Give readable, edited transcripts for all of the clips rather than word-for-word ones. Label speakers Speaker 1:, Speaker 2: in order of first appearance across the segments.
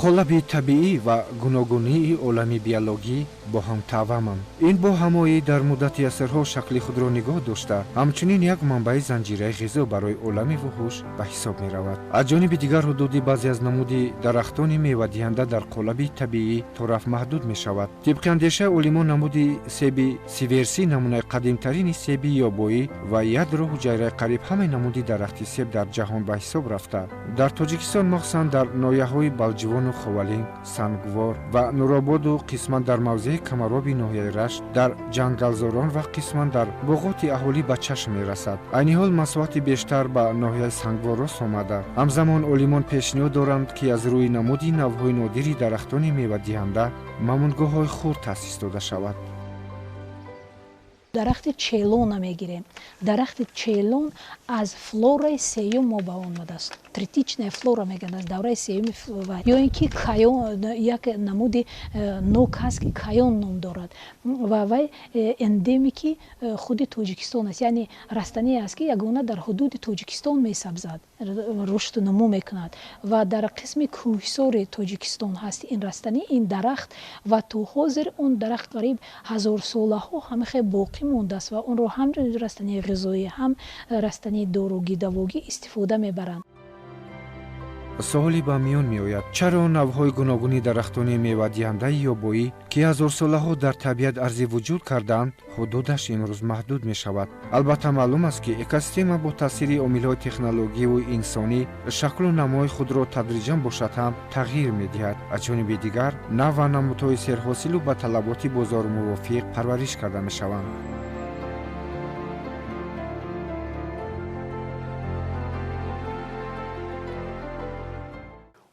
Speaker 1: Қолаби табиӣ ва гуногунии олами биологӣ бо ҳам тавъаманд. Ин бо ҳамоӣ дар муддати асрҳо шакли худро нигоҳ дошта, ҳамчунин як манбаи занҷираи ғизо барои олами вуҳуш ба ҳисоб меравад. Аз ҷониби дигар, ҳудуди баъзе аз намуди дарахтони мевадиҳанда дар қолаби табиӣ торафт маҳдуд мешавад. Тибқи андешаи олимон, намуди себи сиверсӣ намунаи қадимтарини себи ёбоӣ ва ядро ҳуҷайраи қариб ҳамаи намуди дарахти себ дар ҷаҳон ба ҳисоб рафта, дар Тоҷикистон, махсусан дар ноҳияҳои Балҷувону Ховалинг, Сангвор ва Нурободу қисман дар мавзеи Камароби ноҳияи Рашт, дар ҷангалзорон ва қисман дар боғоти аҳолӣ ба чашм мерасад. Айни ҳол масоҳати бештар ба ноҳияи Сангвор рост омада. Ҳамзамон олимон пешниҳод доранд, ки аз рӯи намуди навъҳои нодири дарахтони мевадиҳанда мамунгоҳҳои хурд таъсис дода шавад.
Speaker 2: Дарахти челона мегирем. Дарахти челон аз флораи сеюм мо ба омадааст, третичная флора мегӯянд, аз давраи сеюми. Ё ин ки каён, як намуди нок ҳаст, ки каён ном дорад ва вай эндемики худи Тоҷикистон аст, яъне растание аст, ки ягона дар ҳудуди Тоҷикистон месабзад, рушду нумӯ мекунад ва дар қисми кӯҳсори Тоҷикистон ҳаст ин растанӣ, ин дарахт. Ва то ҳозир он дарахт қариб ҳазорсолаҳо ҳамихел боқӣ мондааст ва онро ҳам растании ғизоӣ, ҳам растании доругӣ, давогӣ истифода мебаранд.
Speaker 1: Суоле ба миён меояд: чаро навъҳои гуногуни дарахтони мевадиҳандаи ёбоӣ, ки ҳазорсолаҳо дар табиат арзи вуҷуд кардаанд, ҳудудаш имрӯз маҳдуд мешавад? Албатта, маълум аст, ки экосистема бо таъсири омилҳои технологиву инсонӣ шаклу намои худро тадриҷан бошад ҳам тағйир медиҳад. Аз ҷониби дигар, нав ва намудҳои серҳосилу ба талаботи бозор мувофиқ парвариш карда мешаванд.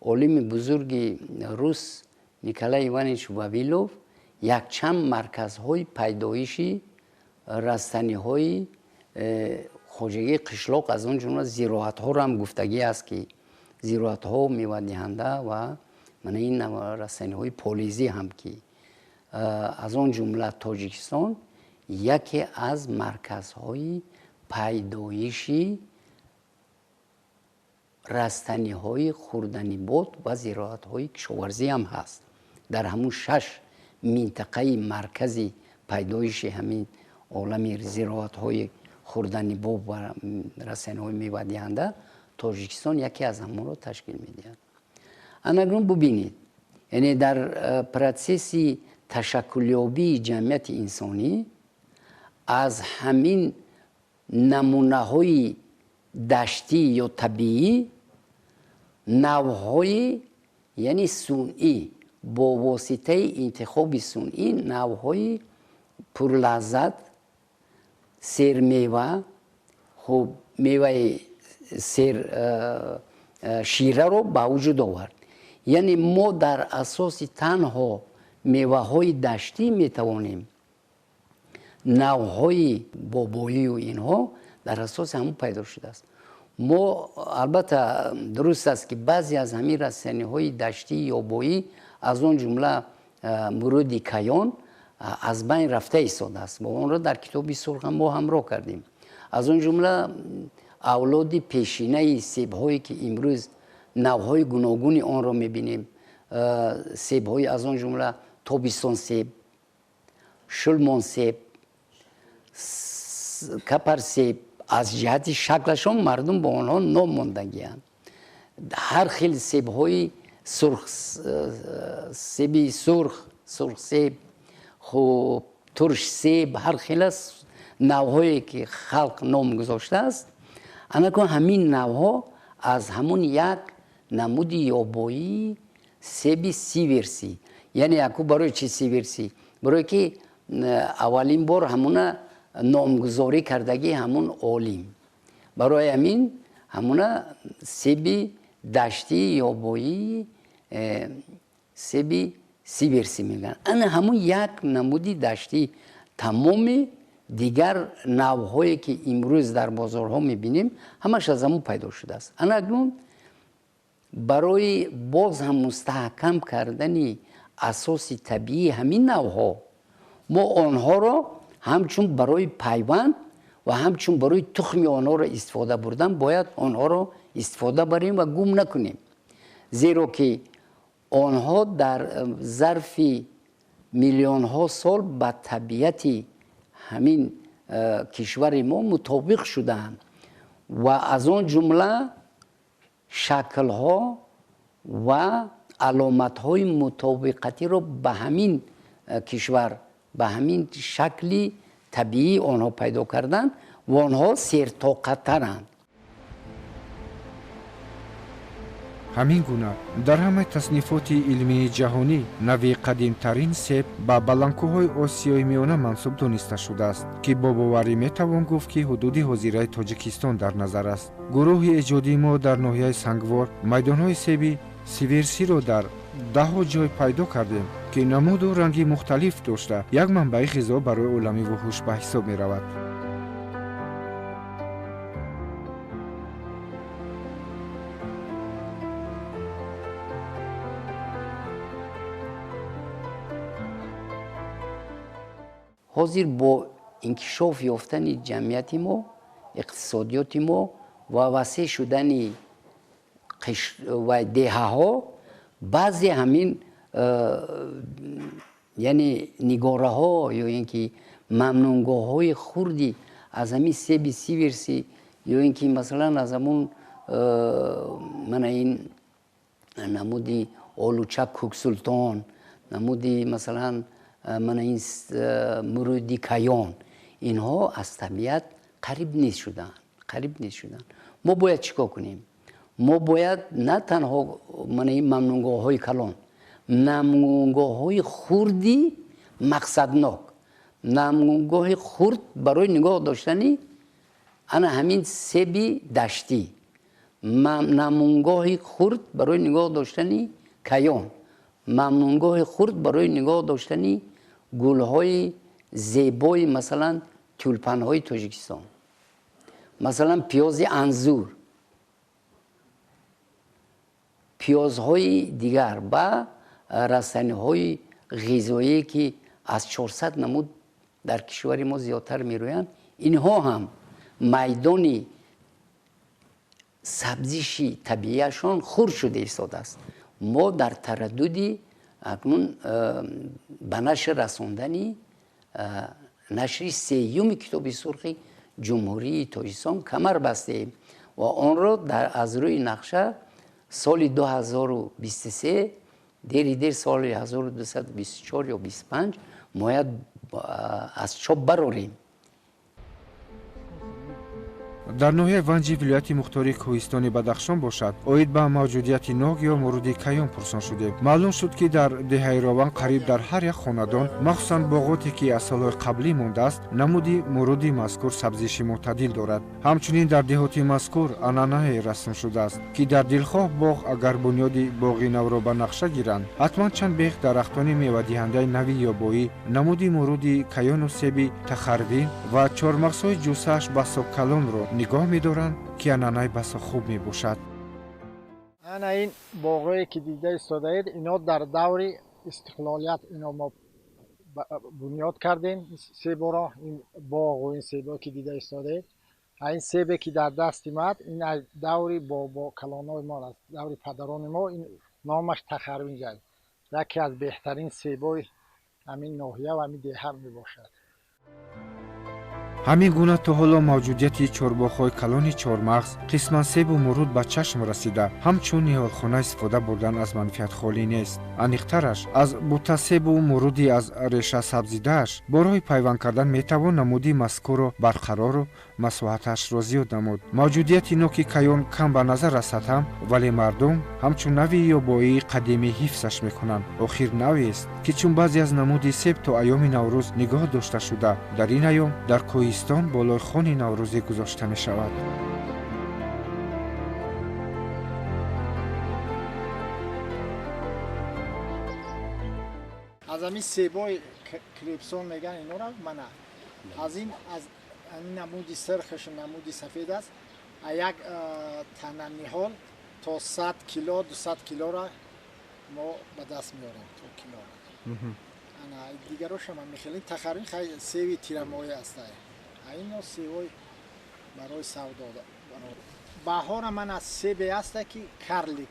Speaker 3: Олими бузурги рус Николай Иванович Вавилов якчанд марказҳои пайдоиши растаниҳои хоҷагии қишлоқ, аз он ҷумла зироатҳоро ҳам гуфтагӣ аст, ки зироатҳо мевадиҳанда ва мана ин растаниҳои полизӣ ҳам, ки аз он ҷумла Тоҷикистон яке аз марказҳои пайдоиши растаниҳои хурданибот ва зироатҳои кишоварзӣ ҳам ҳаст. Дар ҳамун шаш минтақаи маркази пайдоиши ҳамин олами зироатҳои хурданибоб ва растаниҳои мевадиҳанда Тоҷикистон яке аз ҳамонро ташкил медиҳад. Анакнун бубинед, яъне дар процесси ташаккулёбии ҷамъияти инсонӣ аз ҳамин намунаҳои даштӣ ё табиӣ навъҳои, яъне сунъӣ, бо воситаи интихоби сунъӣ навъҳои пурлаззат, сермева, хуб, меваи сер шираро ба вуҷуд овард. Яъне мо дар асоси танҳо меваҳои даштӣ метавонем навъҳои бобоию инҳо дар асоси ҳамон пайдо шудааст. Мо, албатта, дуруст аст, ки баъзе аз ҳамин растаниҳои даштӣ ёбоӣ, аз он ҷумла муруди каён, аз байн рафта истодааст ва онро дар китоби сурх мо ҳамроҳ кардем. Аз он ҷумла авлоди пешинаи себҳое, ки имрӯз навъҳои гуногуни онро мебинем, себҳои аз он ҷумла тобистон себ, шулмон себ, капар себ, аз ҷиҳати шаклашон мардум бо онҳо ном мондагианд. Ҳар хел себҳои сурх, себи сурх, сурхсеб, хуб, турш себ, ҳар хел аст навъҳое, ки халқ ном гузоштааст. Анакун ҳамин навъҳо аз ҳамун як намуди ёбоии себи сиверсӣ. Яъне яку барои чи сиверсӣ? Барое ки аввалин бор ҳамуна номгузорӣ кардагӣ ҳамун олим. Барои ҳамин ҳамуна себи даштии ёбоии себи сиверсӣ мегӯянд. Ана ҳамун як намуди даштӣ тамоми дигар навъҳое, ки имрӯз дар бозорҳо мебинем, ҳамаш аз ҳамун пайдо шудааст. Ана акнун барои боз ҳам мустаҳкам кардани асоси табиии ҳамин навъҳо мо онҳоро ҳамчун барои пайванд ва ҳамчун барои тухми онҳоро истифода бурдан бояд онҳоро истифода барем ва гум накунем, зеро ки Онҳо дар зарфи миллионҳо сол ба табиати ҳамин кишвари мо мутобиқ шудаанд ва аз он ҷумла шаклҳо ва аломатҳои мутобиқатиро ба ҳамин кишвар, ба ҳамин шакли табиӣ онҳо пайдо карданд ва онҳо сертоқаттаранд.
Speaker 1: Ҳамин гуна дар ҳамаи таснифоти илмии ҷаҳонӣ нави қадимтарин себ ба баландкӯҳҳои Осиёи Миёна мансуб дониста шудааст, ки бо боварӣ метавон гуфт, ки ҳудуди ҳозираи Тоҷикистон дар назар аст. Гурӯҳи эҷодии мо дар ноҳияи Сангвор майдонҳои себи сиверсиро дар даҳҳо ҷой пайдо кардем, ки намуду ранги мухталиф дошта як манбаи ғизо барои олами вуҳуш ба ҳисоб меравад.
Speaker 3: Ҳозир бо инкишоф ёфтани ҷамъияти мо, иқтисодиёти мо ва васеъ шудани ва деҳаҳо, баъзе ҳамин яъне нигораҳо ё ин ки мамнунгоҳҳои хурди аз ҳамин себи сиверси ё ин ки масалан аз ҳамун мана ин намуди олуча Кӯксултон, намуди масалан мана ин муруди Каён, инҳо аз табиат қариб нест шуданд, қариб нест шуданд. Мо бояд чӣ кор кунем? Мо бояд на танҳо мана ин мамнунгоҳҳои калон, мамнунгоҳҳои хурди мақсаднок, мамнунгоҳи хурд барои нигоҳ доштани ана ҳамин себи даштӣ, мамнунгоҳи хурд барои нигоҳ доштани каён, мамнунгоҳи хурд барои нигоҳ доштани гулҳои зебои масалан тюльпанҳои Тоҷикистон, масалан пиёзи анзур, пиёзҳои дигар ба растаниҳои ғизоие ки аз 400 намуд дар кишвари мо зиёдтар мерӯянд, инҳо ҳам майдони сабзиши табиияшон хурд шуда истодааст. Мо дар тараддуди акнун ба нашр расондани нашри сеюми китоби сурхи Ҷумҳурии Тоҷикистон камар бастаем ва онро аз рӯи нақша соли 2023, дери дер соли 1224 ё 25 бояд аз чоп барорем.
Speaker 1: Дар ноҳияи Ванҷи вилояти мухтори Кӯҳистони Бадахшон бошад, оид ба мавҷудияти ног ё муруди каён пурсон шудем. Маълум шуд, ки дар деҳаи Рован қариб дар ҳар як хонадон, махсусан боғоте ки аз солҳои қаблӣ мондааст, намуди муруди мазкур сабзиши мӯътадил дорад. Ҳамчунин дар деҳоти мазкур анъанае расм шудааст, ки дар дилхоҳ боғ агар бунёди боғи навро ба нақша гиранд, ҳатман чанд бех дарахтони мевадиҳандаи нави ёбоӣ, намуди муруди каёну себи тахарвин ва чормағзҳои ҷуссааш басо калонро нигоҳ медоранд, ки анъанаи басо хуб мебошад.
Speaker 4: Ана ин боғое ки дида истодаед, ино дар даври истиқлолият ино мо бунёд кардем себоро. Ин боғу ин себое ки дида истодаед, ин себе ки дар дасти мад, ин аз даври бобо калонои мо, аз даври падарони мо, ин номаш тахарвинҷ аст. Яке аз беҳтарин себои ҳамин ноҳия ва ҳамин деҳа мебошад.
Speaker 1: Ҳамин гуна то ҳоло мавҷудияти чорбоғҳои калони чормағз, қисман себу муруд ба чашм расида, ҳамчун ниҳолхона истифода бурдан аз манфиат холӣ нест. Аниқтараш, аз бутасебу муруди аз реша сабзидааш бо роҳи пайванд кардан метавон намуди мазкурро барқарору масоҳаташро зиёд намуд. Мавҷудияти ноки каён кам ба назар расад ҳам, вале мардум ҳамчун нави ёбоии қадимӣ ҳифзаш мекунанд. Охир навест, ки чун баъзе аз намуди себ то айёми Наврӯз нигоҳ дошта шуда, дар ин айём дар кӯҳистон болои хони наврӯзӣ гузошта мешавад.
Speaker 4: Аз ҳамин себои крепсон меган инора мана аз ин аз намуди сирхаш намуди сафед аст. Як тана ниҳол то 100 кило 200 килора мо ба даст меорем, то кило. Ана дигароша ман мехелин тахарин хай севи тирамоя аст. Ино севои барои савдо. Баҳора ман аз себе аста ки карлик,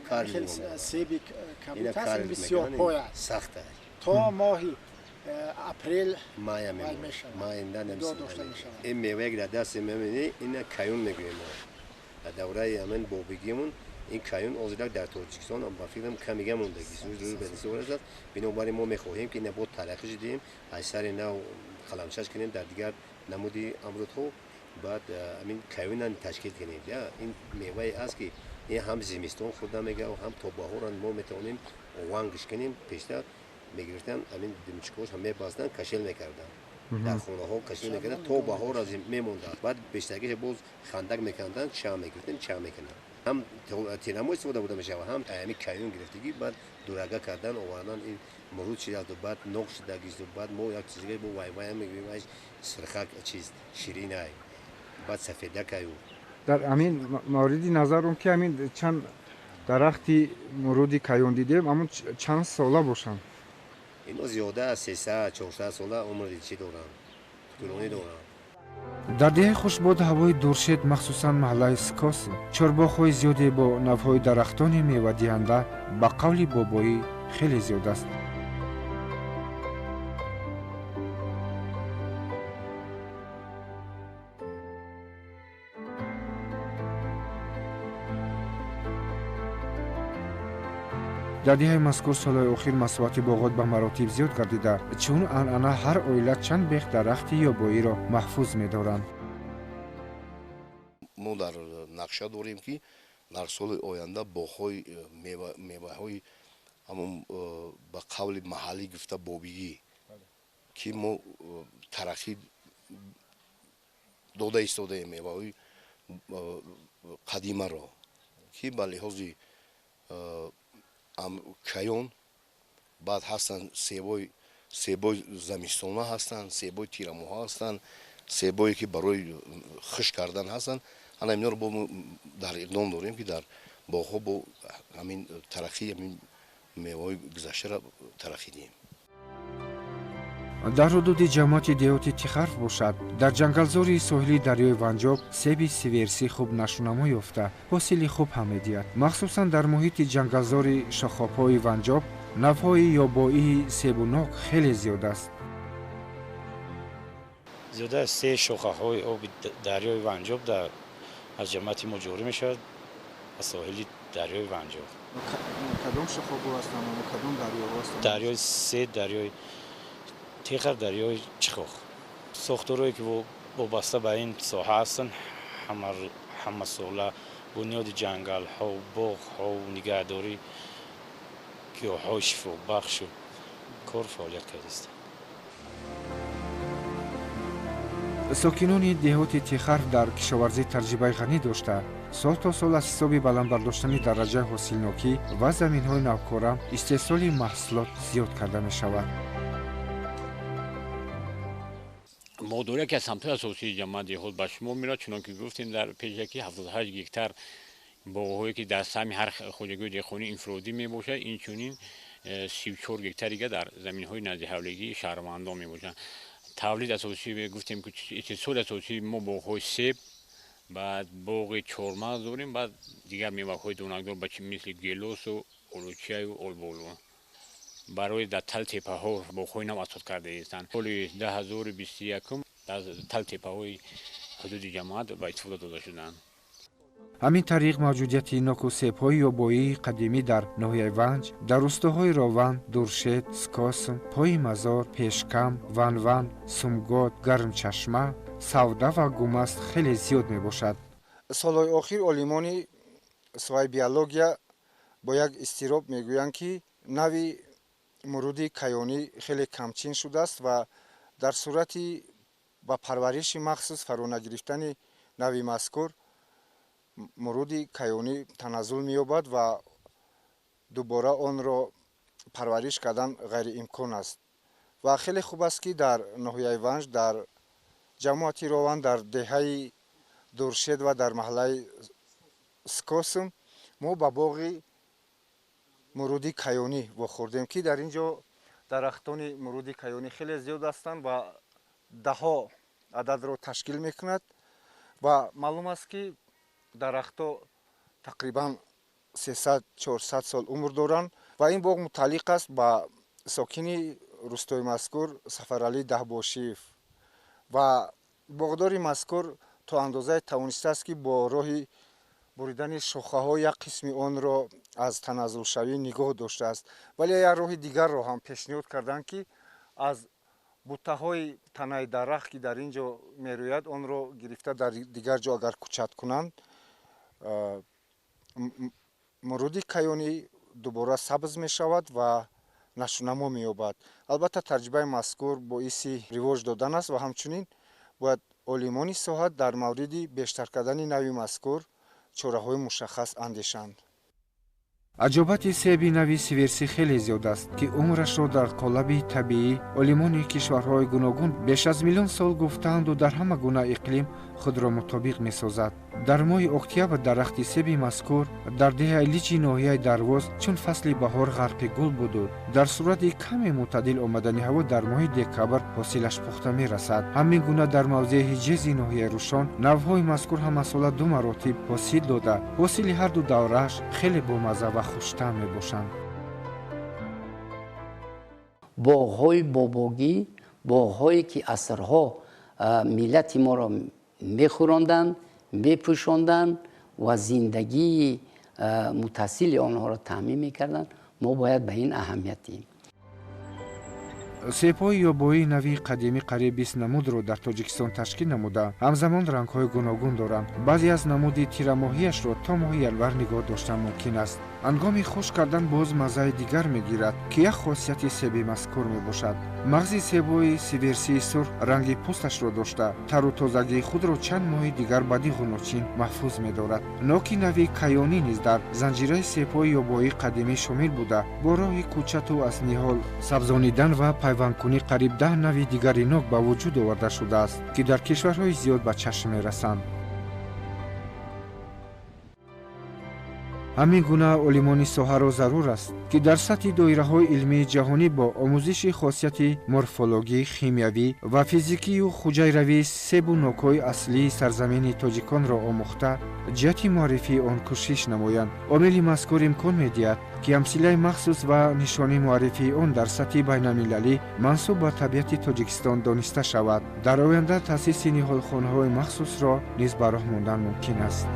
Speaker 4: себи кабут аст, бисёр пой аст,
Speaker 5: сахт аст.
Speaker 4: То моҳи апрел
Speaker 5: мая
Speaker 4: дошта мешавад.
Speaker 5: Ин мевае ки дар дасти мебинӣ, ина каюн мегӯем мо. Дар давраи ҳамин бобигимон ин каюн озирак дар Тоҷикистон ба фикрам камига мондагист, аст. Бинобар ин мо мехоҳем ки ина бо тараққӣ диҳем, аз сари нав қаламчаш кунем дар дигар намуди амрудҳо, баъд ҳамин каюнан ташкил кунем. Ин мевае аст ки ин ҳам зимистон хӯрда мегавад, ҳам то баҳоран мо метавонем овангш кунем. Пештар мегирифтан ҳамин димчикош ҳам мебастанд, кашел мекарданд, дар хонаҳо кашел мекарданд, то баҳор аз мемонданд. Баъд бештаргиша боз хандак мекарданд, ча мегирифтем, ча мекунанд. Ҳам тирамо истифода бурда мешавад, ҳам ҳамин каюн гирифтагӣ, баъд дурага кардан, овардан ин муруд шидасту, баъд нок шидагисту, баъд мо як чизге бо вайвай мегӯем, ай сирхак чиз ширинай, баъд сафедакаю.
Speaker 1: Дар ҳамин мавриди назар он ки ҳамин чанд дарахти муруди каюн дидем, ҳамон чанд сола бошанд?
Speaker 5: Ино зиёда аз 300-400 сола умри чӣ доранд, тӯлонӣ доранд.
Speaker 1: Дар деҳаи Хушбод ҳавои Дуршед, махсусан маҳаллаи Скос, чорбоғҳои зиёде бо навъҳои дарахтони мевадиҳанда ба қавли бобоӣ хеле зиёд аст. Дар деҳаи мазкур солҳои охир масоҳати боғот ба маротиб зиёд гардида, чун анъана ҳар оила чанд бех дарахти ёбоиро маҳфуз медоранд.
Speaker 6: Мо дар нақша дорем ки дар соли оянда боғҳои меваҳои ҳамон ба қавли маҳаллӣ гуфта бобигӣ, ки мо тараққӣ дода истодаем меваҳои қадимаро, ки ба лиҳози каён баъд ҳастанд себои замистона ҳастанд, себои тирамоҳа ҳастанд, себое ки барои хушк кардан ҳастанд. Ана инҳоро бо дар иқдом дорем ки дар боғҳо бо ҳамин тараққии ҳамин меваҳои гузаштаро тараққӣ диҳем.
Speaker 1: Дар ҳудуди ҷамоати деҳоти Тихарф бошад, дар ҷангалзори соҳили дарёи Ванҷоб себи сиверсӣ хуб нашӯнамо ёфта, ҳосили хуб ҳам медиҳад. Махсусан дар муҳити ҷангалзори шохобҳои Ванҷоб навъҳои ёбоии себу нок хеле зиёд аст.
Speaker 7: Зиёда аз се шохаҳои оби дарёи Ванҷоб аз ҷамоати мо ҷорӣ мешавад аз соҳили дарёи Ванҷоб.
Speaker 1: Кадом шохобҳо ҳастанд? Кадом дарёҳо ҳастанд?
Speaker 7: Дарёи се, дарёи Техар, дарёи Чихох. Сохторҳое ки вобаста ба ин соҳа ҳастанд, ҳамасола бунёди ҷангалҳо, боғҳо, нигаҳдорӣ гиёҳҳои шифобахшу кор фаъолият кардааст.
Speaker 1: Сокинони деҳоти Техарф дар кишоварзӣ таҷрибаи ғанӣ дошта, сол то сол аз ҳисоби баланд бардоштани дараҷаи ҳосилнокӣ ва заминҳои навкора истеҳсоли маҳсулот зиёд карда мешавад.
Speaker 8: Боғдорӣ яке аз самтҳои асосии ҷамоат деҳот ба шумо меравад, чунон ки гуфтем дар пешакӣ 78 гектар боғҳое ки дар саҳми ҳар хоҷагии деҳқонӣ инфиродӣ мебошад, инчунин 34 гектар дига дар заминҳои наздиҳавлигии шаҳрвандон мебошанд. Тавлид асосӣ гуфтем ки истеҳсоли асосии мо боғҳои себ, баъд боғи чормағз дорем, баъд дигар меваҳои донакдор мисли гелосу, олучаю, олболу. Барои дар талтепаҳо боғҳои нав асос карда ҳастанд. Соли 2021 дар талтепаҳои ҳудуди ҷамоат ба истифода дода шуданд.
Speaker 1: Ҳамин тариқ мавҷудияти ноку себҳои ёбоии қадимӣ дар ноҳияи Ванҷ, дар рустоҳои Рован, Дуршед, Скосм, Пои Мазор, Пешкам, Ванван, Сумгод, Гармчашма, Савда ва Гумаст хеле зиёд мебошад. Солҳои охир олимони соҳаи биология бо як изтироб мегӯянд, ки нави муруди каёнӣ хеле камчин шудааст ва дар сурати ба парвариши махсус фаро нагирифтани нави мазкур муруди каёнӣ таназзул меёбад ва дубора онро парвариш кардан ғайриимкон аст. Ва хеле хуб аст, ки дар ноҳияи Ванҷ, дар ҷамоати Рован, дар деҳаи Дуршед ва дар маҳаллаи Скосм мо ба боғи муруди каёнӣ вохӯрдем, ки дар ин ҷо дарахтони муруди каёнӣ хеле зиёд ҳастанд ва даҳҳо ададро ташкил мекунад. Ва маълум аст, ки Дарахтҳо тақрибан 300-400 сол умр доранд ва ин боғ мутааллиқ аст ба сокини рустои мазкур Сафаралӣ Даҳбошиев ва боғдори мазкур то андозае тавонистааст, ки бо роҳи буридани шохаҳо як қисми онро аз таназзулшавӣ нигоҳ доштааст. Вале як роҳи дигарро ҳам пешниҳод карданд, ки аз буттаҳои танаи дарахт, ки дар ин ҷо мерӯяд, онро гирифта дар дигар ҷо агар кӯчат кунанд, муруди каёнӣ дубора сабз мешавад ва нашъунамо меёбад. Албатта, таҷрибаи мазкур боиси ривоҷ додан аст ва ҳамчунин бояд олимони соҳа дар мавриди бештар кардани нави мазкур чораҳои мушаххас андешанд. Аҷобати себи нави сиверсӣ хеле зиёд аст, ки умрашро дар қолаби табиӣ олимони кишварҳои гуногун беш аз миллион сол гуфтаанду дар ҳама гуна иқлим худро мутобиқ месозад. Дар моҳи октябр дарахти себи мазкур дар деҳаи Лиҷи ноҳияи Дарвоз чун фасли баҳор ғарқи гул буду дар сурати каме мӯътадил омадани ҳаво дар моҳи декабр ҳосилаш пухта мерасад. Ҳамин гуна дар мавзеи Ҳиҷези ноҳияи Рӯшон навъҳои мазкур ҳамасола ду маротиб ҳосил дода, ҳосили ҳарду даврааш хеле бомазза ва хуштаъм мебошанд.
Speaker 3: Боғҳои бобогӣ, боғҳое ки асрҳо миллати моро мехӯронданд, мепӯшонданд ва зиндагии мутасили онҳоро таъмин мекарданд, мо бояд ба ин аҳамият диҳем.
Speaker 1: Себҳои ёбоии нави қадимӣ қариб 20 намудро дар Тоҷикистон ташкил намуда, ҳамзамон рангҳои гуногун доранд. Баъзе аз намуди тирамоҳиашро то моҳи январ нигоҳ доштан мумкин аст. Ҳангоми хушк кардан боз маззаи дигар мегирад, ки як хосияти себи мазкур мебошад. Мағзи себҳои сиверсии сурх ранги пӯсташро дошта, тару тозагии худро чанд моҳи дигар ба диғу ночин маҳфуз медорад. Ноки нави каёнӣ низ дар занҷираи себҳои ёбоии қадимӣ шомил буда, бо роҳи кӯчату аз ниҳол сабзонидан ва пайвандкунӣ қариб 10 нави дигари нок ба вуҷуд оварда шудааст, ки дар кишварҳои зиёд ба чашм мерасанд. Ҳамин гуна олимони соҳаро зарур аст, ки дар сатҳи доираҳои илмии ҷаҳонӣ бо омӯзиши хосияти морфологӣ, химиявӣ ва физикию хуҷайравии себу нокҳои аслии сарзамини тоҷиконро омӯхта, ҷиҳати муаррифии он кӯшиш намоянд. Омили мазкур имкон медиҳад, ки амсилаи махсус ва нишони муаррифии он дар сатҳи байналмилалӣ мансуб ба табиати Тоҷикистон дониста шавад. Дар оянда таъсиси ниҳолхонаҳои махсусро низ ба роҳ мондан мумкин аст.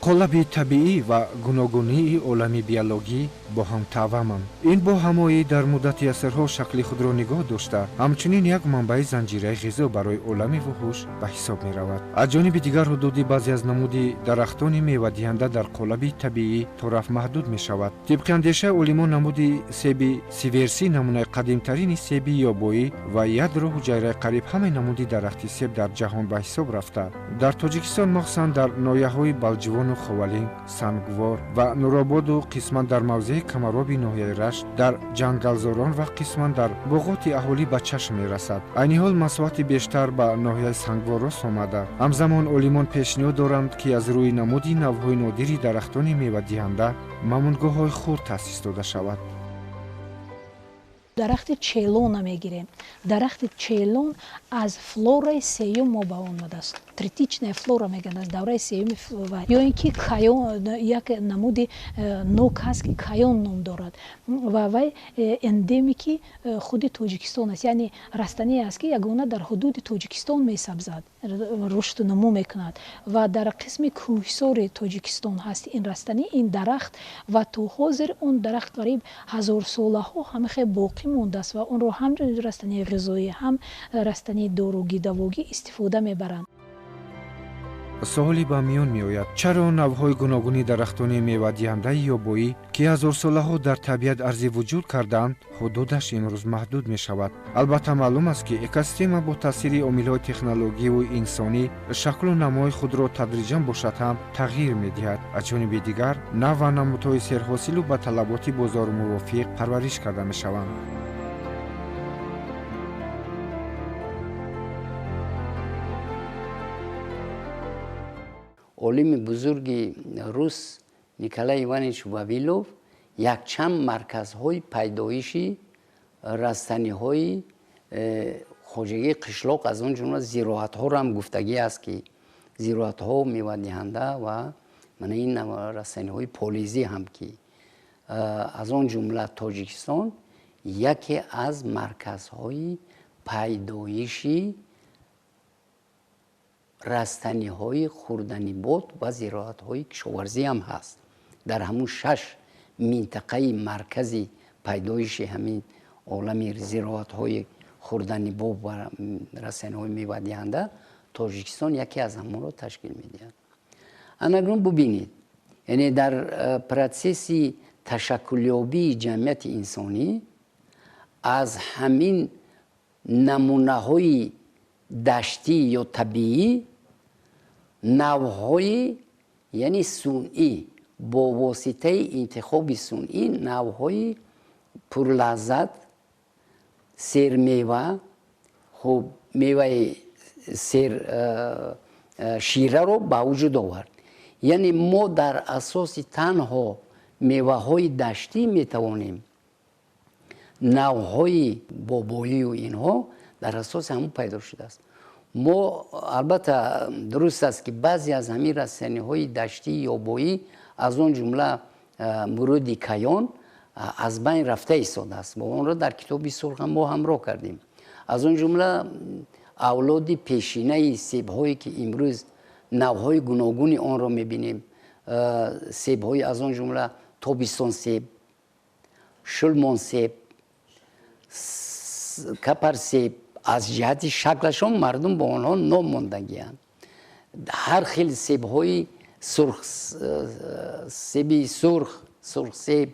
Speaker 1: Қолаби табиӣ ва гуногунии олами биологӣ бо ҳам тавъаманд. Ин бо ҳамоӣ дар муддати асрҳо шакли худро нигоҳ дошта, ҳамчунин як манбаи занҷираи ғизо барои олами вуҳуш ба ҳисоб меравад. Аз ҷониби дигар, ҳудуди баъзе аз намуди дарахтони мевадиҳанда дар қолаби табиӣ тораф маҳдуд мешавад. Тибқи андешаи олимон, намуди себи сиверсӣ намунаи қадимтарини себи ёбоӣ ва ядро ҳуҷайраи қариб ҳамаи намуди дарахти себ дар ҷаҳон ба ҳисоб рафта, дар Тоҷикистон, махсусан дар ноҳияҳои Балҷувону Ховалинг, Сангвор ва Нурободу қисман дар мавзеи Камароби ноҳияи Рашт, дар ҷангалзорон ва қисман дар боғоти аҳолӣ ба чашм мерасад. Айни ҳол масоҳати бештар ба ноҳияи Сангвор рост омада. Ҳамзамон олимон пешниҳод доранд, ки аз рӯи намуди навъҳои нодири дарахтони мевадиҳанда мамунгоҳҳои хурд таъсис дода шавад.
Speaker 2: Дарахти челона мегирем. Дарахти челон аз флораи сеюм мо ба омадааст. Третичная флора мегӯянд, аз давраи сеюми, ё ин ки каён, як намуди нок ҳаст, ки каён ном дорад ва вай эндемики худи Тоҷикистон аст, яъне растание аст, ки ягона дар ҳудуди Тоҷикистон месабзад, рушду нумӯ мекунад ва дар қисми кӯҳсори Тоҷикистон ҳаст ин растанӣ, ин дарахт. Ва то ҳозир он дарахт қариб ҳазорсолаҳо ҳамихел боқӣ мондааст ва онро ҳамчун растании ғизоӣ, ҳам растании доругӣ, давогӣ истифода мебаранд.
Speaker 1: Суоле ба миён меояд: чаро навъҳои гуногуни дарахтони мевадиҳандаи ёбоӣ, ки ҳазорсолаҳо дар табиат арзи вуҷуд кардаанд, ҳудудаш имрӯз маҳдуд мешавад? Албатта, маълум аст, ки экосистема бо таъсири омилҳои технологиву инсонӣ шаклу намои худро тадриҷан бошад ҳам тағйир медиҳад. Аз ҷониби дигар, нав ва намудҳои серҳосилу ба талаботи бозор мувофиқ парвариш карда мешаванд.
Speaker 3: Олими бузурги рус Николай Иванович Вавилов якчанд марказҳои пайдоиши растаниҳои хоҷагии қишлоқ, аз он ҷумла зироатҳоро ҳам гуфтагӣ аст, ки зироатҳо мевадиҳанда ва мана ин растаниҳои полизӣ ҳам, ки аз он ҷумла Тоҷикистон яке аз марказҳои пайдоиши растаниҳои хурданибот ва зироатҳои кишоварзӣ ҳам ҳаст. Дар ҳамун шаш минтақаи маркази пайдоиши ҳамин олами зироатҳои хурданибоб ва растаниҳои мевадиҳанда Тоҷикистон яке аз ҳамонро ташкил медиҳад. Анакнун бубинед, яъне дар протсесси ташаккулёбии ҷамъияти инсонӣ аз ҳамин намунаҳои даштӣ ё табиӣ навъҳои, яъне сунъӣ, бо воситаи интихоби сунъӣ навъҳои пурлаззат, сермева, хуб, меваи сер шираро ба вуҷуд овард. Яъне мо дар асоси танҳо меваҳои даштӣ метавонем навъҳои бобоию инҳо дар асоси ҳамон пайдо шудааст. Мо албатта дуруст аст, ки баъзе аз ҳамин растаниҳои даштӣ ёбоӣ, аз он ҷумла муруди каён, аз байн рафта истодааст. Мо онро дар китоби сурх ҳам мо ҳамроҳ кардем. Аз он ҷумла авлоди пешинаи себҳое, ки имрӯз навъҳои гуногуни онро мебинем, себҳои аз он ҷумла тобистонсеб, шулмонсеб, капарсеб, аз ҷиҳати шаклашон мардум бо онҳо ном мондагианд. Ҳар хел себҳои сурх, себи сурх, сурхсеб,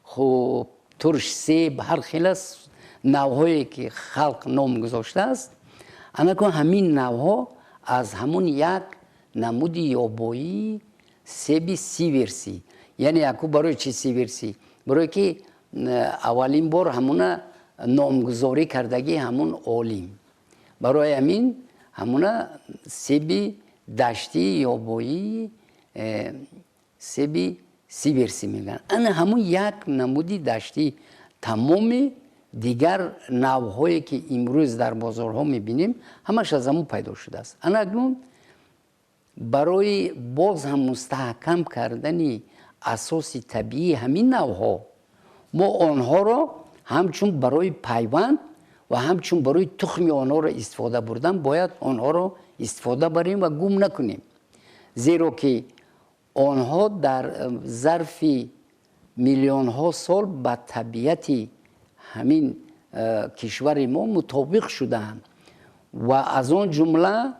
Speaker 3: хуб, туршсеб, ҳар хел навъҳое ки халқ ном гузоштааст, анакун ҳамин навъҳо аз ҳамун як намуди ёбоии себи сиверсӣ. Яъне яку барои чи сиверсӣ? Барое ки аввалин бор ҳамуна номгузорӣ кардагӣ ҳамун олим. Барои ҳамин ҳамуна себи даштӣ ёбоии себи сиверсӣ мегӯянд. Ана ҳамун як намуди даштӣ, тамоми дигар навъҳое ки имрӯз дар бозорҳо мебинем, ҳамаш аз ҳамун пайдо шудааст. Ана акнун барои боз ҳам мустаҳкам кардани асоси табиии ҳамин навъҳо мо онҳоро ҳамчун барои пайванд ва ҳамчун барои тухми онҳоро истифода бурдан бояд онҳоро истифода барем ва гум накунем, зеро ки онҳо дар зарфи миллионҳо сол ба табиати ҳамин кишвари мо мутобиқ шудаанд ва аз он ҷумла